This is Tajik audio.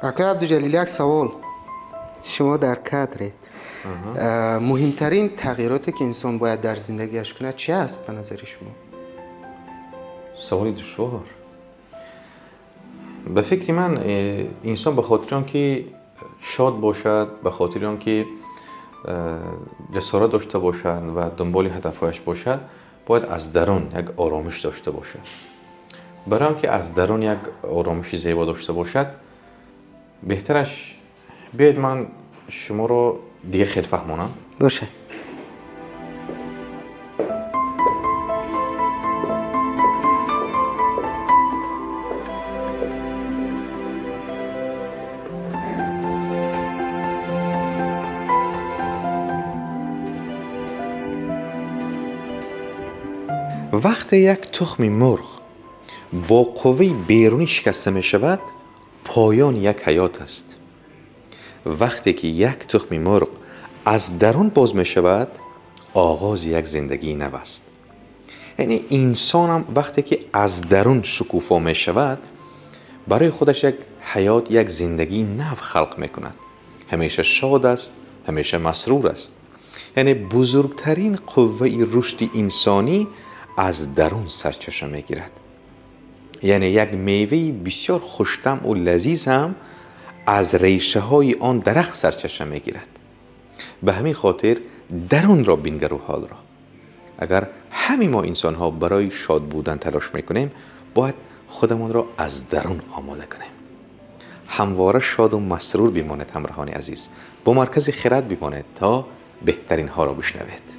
Акай Абдуҷалил, як савол. Шумо дар кадред. Муҳимтарин тағйироте ки инсон бояд дар зиндагиаш кунад чи аст ба назари шумо? Саволи душвор. Ба фикри ман, инсон ба хотири он ки шод бошад, ба хотири он ки ҷасорат дошта бошад ва дунболи ҳадафҳояш бошад, бояд аз дарун як оромиш дошта бошад. Барои он ки аз дарун як оромиши зебо дошта бошад, беҳтараш биёед ман шуморо дига хел фаҳмонам. Боша. Вақте як тухми мурғ бо қувваи берунӣ шикаста мешавад, поёни як ҳаёт аст. Вақте ки як тухми мурғ аз дарун боз мешавад, оғози як зиндагии нав аст. Яъне инсонам вақте ки аз дарун шукуфо мешавад, барои худаш як ҳаёт, як зиндагии нав халқ мекунад. Ҳамеша шод аст, ҳамеша масрур аст. Яъне бузургтарин қувваи рушди инсонӣ аз дарун сарчашма мегирад. Яъне як меваи бисёр хуштамъу лазиз ҳам аз решаҳои он дарахт сарчашма мегирад. Ба ҳамин хотир дарунро бингару ҳолро. Агар ҳамин мо инсонҳо барои шод будан талош мекунем, бояд худамонро аз дарун омода кунем. Ҳамвора шоду масрур бимонед, ҳамроҳони азиз. Бо маркази хирад бимонед то беҳтаринҳоро бишнавед.